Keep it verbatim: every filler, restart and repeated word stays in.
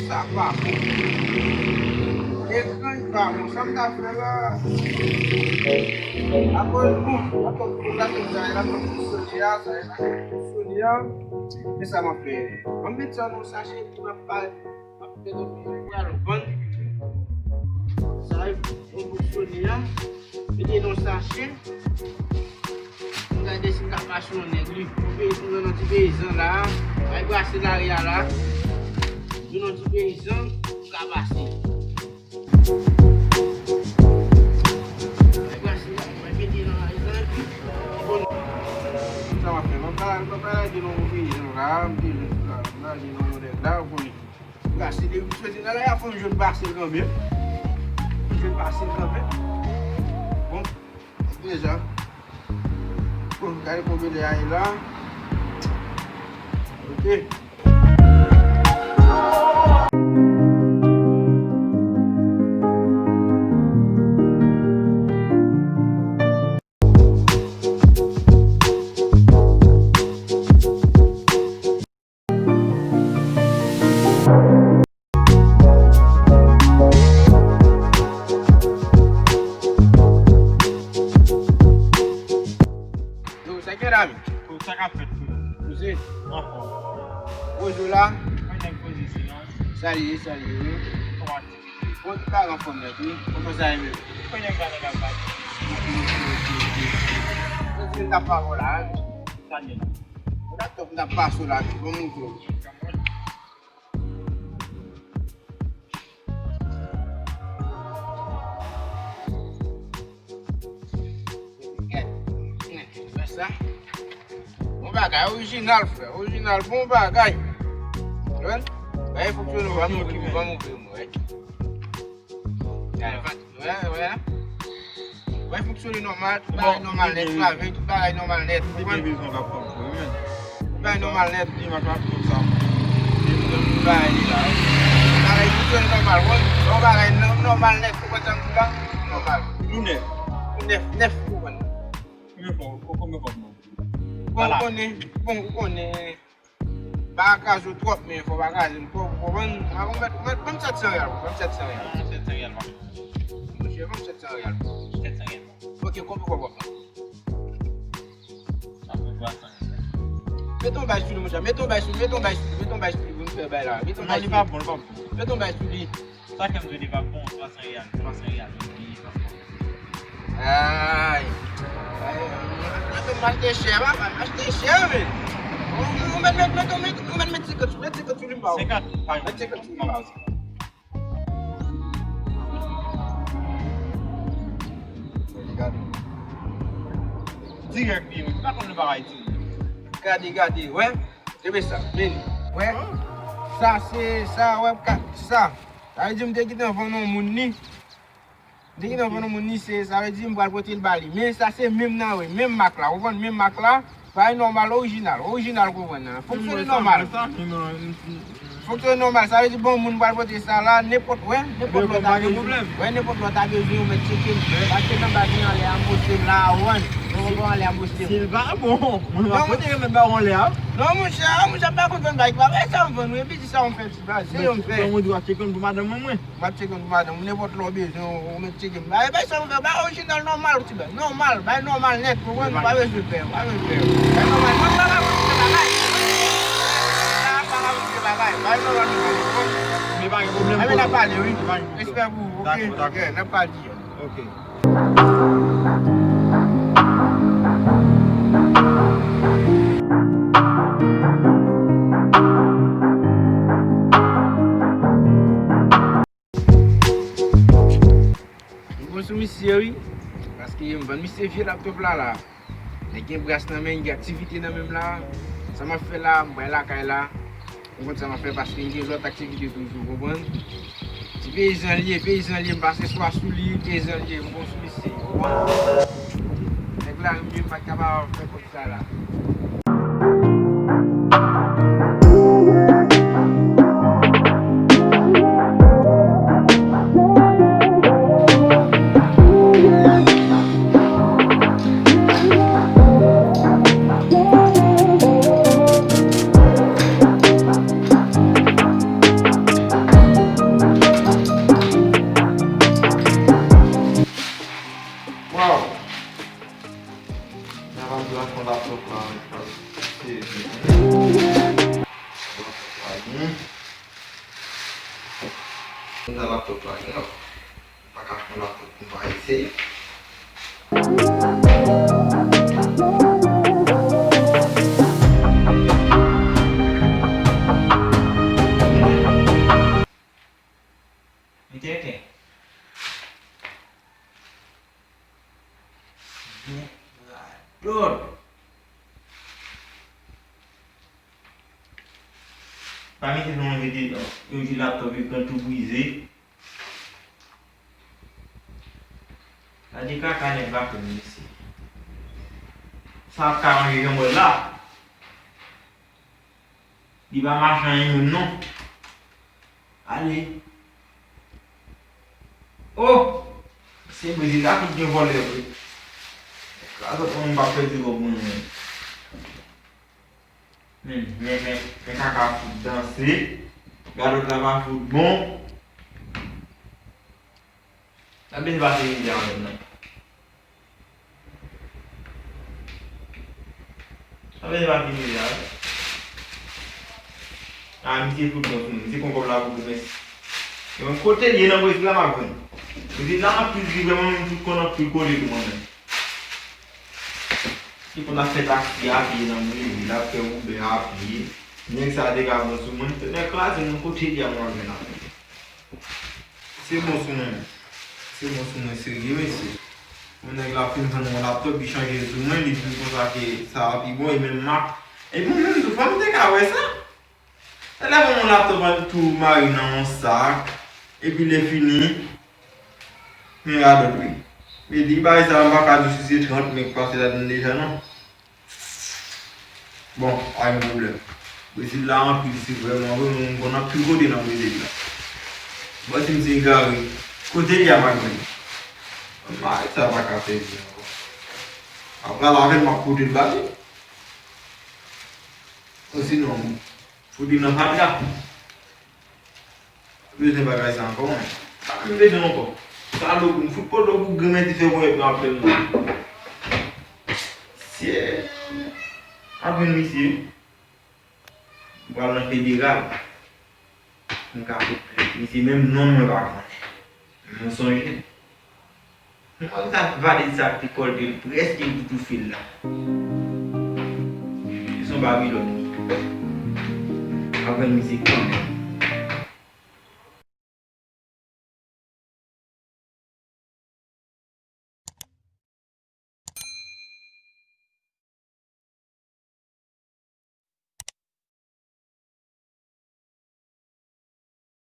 Sa pa bon. Ekran pa bon. Sa m ta fè la? Akoz, bon, akoz pou la, tout sa, la, tout Sonya, sa, la, tout Sonya. Men sa m ap fè. Mwen met sa nan sachè, epi m ap pale. Mwen pral vann sa yo pou Sonya. Mete nan sachè. M gade si m ka mache yon nèg li. Yon peyi, m jwenn yon ti peyizan la. Bay brase lari a la. Jwenn yon ti peyizan, m ka pase. Bay brase la, bay mete nan lari a, epi sa m ap fè. M ap pale, m ap pale de yon peyizan la, m te jwenn la, m pale de yon nèg la, ou konnen. Brase, depi m soti nan lari a, fò m jwenn pase l kanmenm. Jwenn pase l kanmenm. Bon, deja. Bon, gade konbyen lè a ye la. Ok. Yo, sa k gen la menm? Sa k ap fèt, frè? Poze. Anfòm. Poze w la? Mwen nèg poze, sinon. Sa l ye, sa l ye, wi. Kòman aktivite? Bon, tout bagay anfòm nèt, wi. Kòman sa ye menm? Mwen nèg la, nèg ap bati. Poze, n ap pale la, wi. Sa l ye la? Bon, dakò, n ap pase w la, wi. Bon, moutre w. Gad. Wè sa? Bon bagay, orijinal, frè. Orijinal, bon bagay. Wè? Bagay fonksyone, pa mouri, pa mouri, wè. Gad, wè, wè. Wè, fonksyone nòmal, tout bagay nòmal nèt, trave, tout bagay nòmal nèt. Ou konprann? Tout bagay nòmal nèt. Li mak la, tout sa. Li tout bagay li la. Bagay fonksyone nòmal, wè. Yon bagay nò-, nòmal nèt, ou konprann sa m di la? Nòmal. Tou nèf. Tou nèf, nèf, ou konprann. Konbyen fwa, konbyen fwa, non? Bon, ou konnen, bon, ou konnen. Pa kraze w twòp, men fò w pa kraze l twòp, ou konprann? A, ou mèt, ou mèt, ban m sèt san riyal, ban m sèt san riyal. Ban m sèt san riyal, pa. Monchè, ban m sèt san riyal, pa. Sèt san riyal, pa. Ok, konbyen kòb w ap pran? Sa fè twa san riyal. Met yon bay sou li, monchè, met yon bay sou li, met yon bay sou li, met yon bay sou li, pou nou fè bay la. Met yon bay sou li. Non, li pa bon, li pa bon. Met yon bay sou li. Sa k fè m di w li pa bon, twa san riyal, twa san riyal, li pa bon. Ay. Ay, mwen, mwen, mwen achte chè, papa, mwen achte chè, men. Ou, ou mèt, mèt, mèt, mèt, ou mèt, mèt senkant sou, mèt senkant sou li, m ba ou. Senkant, pa yon. Mèt senkant sou li, m ba ou. Gade. Dirèk li, wi. Pa konn li pa Ayiti. Gade, gade, wè. Gade sa, men li. Wè. Sa se, sa, wè, ka-, sa. Sa vle di m te gentan vann yon moun li. M te gentan vann yon moun li, se, sa vle di m pral pote l ba li. Men sa se menm nan, wi, menm mak la. Ou konprann menm mak la? Bagay nòmal, orijinal. Orijinal, ou konprann nan. Fonksyone nòmal. Fonksyone nòmal, sa vle di bon moun pral pote sa la, nenpòt, wè, nenpòt lè w ta bezwen. Wè, nenpòt lè w ta bezwen, ou mèt tcheke m. Paske nan baz li anlè a, m poste m la, ou konprann? Ou konprann, anlè a, m poste m. Si l pa bon, mwen pa pote remèd ba ou anlè a. Non, monchè, monchè, m pa konn vann bagay, pa vre sa m vann, wi, epi di sa m fè. Baz, se yo m fè. Mwen di w ap tcheke m pou madanm mwen, mwen. M ap tcheke m pou madanm mwen, nenpòt lè w bezwen, ou mèt tcheke m. Bay, bay sa m fè, bay orijinal nòmal, ti bay. Nòmal, bay nòmal nèt, ou konprann? Pa bezwen pè, pa bezwen pè. Bay nòmal, mwen pa ka konn fè bagay. Sa pa ka konn fè bagay. Bay nòmal, nòmal, ou konprann? Men pa gen pwoblèm. Anben, n ap pale, wi. Pa gen pwoblèm. Respè pou ou, ok? Dakò, dakò. Ok, n ap pale. Ok. M bon sou misye, wi. Paske m vann misye vye laptop la, la. Nèg gen bras nan men, gen aktivite nan men m la. Sa m ap fè la, m pral lakay la. Ou konn sa m ap fè paske m gen lòt aktivite toujou, ou konprann? Ti peyizan li ye, peyizan li ye, m pase swa sou li, peyizan li ye, m bon sou misye, ou konprann? Nèg la, m pa t kapab fè kòb sa la. Laptop la, se laptop la, non. Laptop la, non. Pa ka pran laptop pou m pa eseye. Mete, mete. Men radòt. Pa mete non, mete yon ti laptop ekran tou brize. Gade kaka nèg la fè mesye. Sa ap ka ranje jan mwen la. Li pa mache anyen menm non. Ale. Oh! Se Brezil la ki gen vòlè vre. Kraze moun pa pèdi kòb mwen menm. Men, men, men, men kaka fout danse. Gade lòt la pa fout bon. Sa bezwen pase mizè avè m nan. Sa bezwen pase mizè avè m. Ah, misye fout bon sou mwen. Misye pran kòb la pou goumen. Yon kote l ye nan Brezil la, m ap jwenn. Brezil la, anpil ki vrèman menm tout konn anpil kote tou mwen menm. Ki konn ap fè taksi a pye nan Brezil, ap fè Uber a pye. Nèg sa te ka bon sou mwen, nèg kraze mwen kote l ye a mwen ap jwenn avè l. Se bon sou mwen. Se bon sou mwen serye, mesye. Yon nèg la fin vann yon laptop, li chanje sou mwen, li di m konsa ke sa a pi bon, e menm mak. E mwen menm tou, fò m te ka wè sa. Sa lè yon laptop an tou mare nan yon sak, epi lè fini, men radòt wi. Men di bagay sa, m pa ka di w si se trant mil k pase ladann deja non. Bon, pa gen pwoblèm. Brezil la anpil, se vrèman vre, moun konn anpil kote nan Brezil la. Bon, si m se egare, kote li a pa jwenn? Mari sa pa ka fè di ankò. Apre la avè l, m ap pote l ba li. Osinon, fout li nan fatra. Bezwen bagay sa ankò, mwen. Pa menm bezwen ankò. Sa lòk, m fout pòt lòk pou grenmèt li fè ponyèt nan apèl mwen. Sye. Apre misye. M pral nan federal. M ka fout plent. Misye menm non mwen pa konnen. Men w sonje. Mwen sa valiz sa ki kòlte l prèske ki toufe l la. Se yon Babilòn li. Apre misye kanmenm.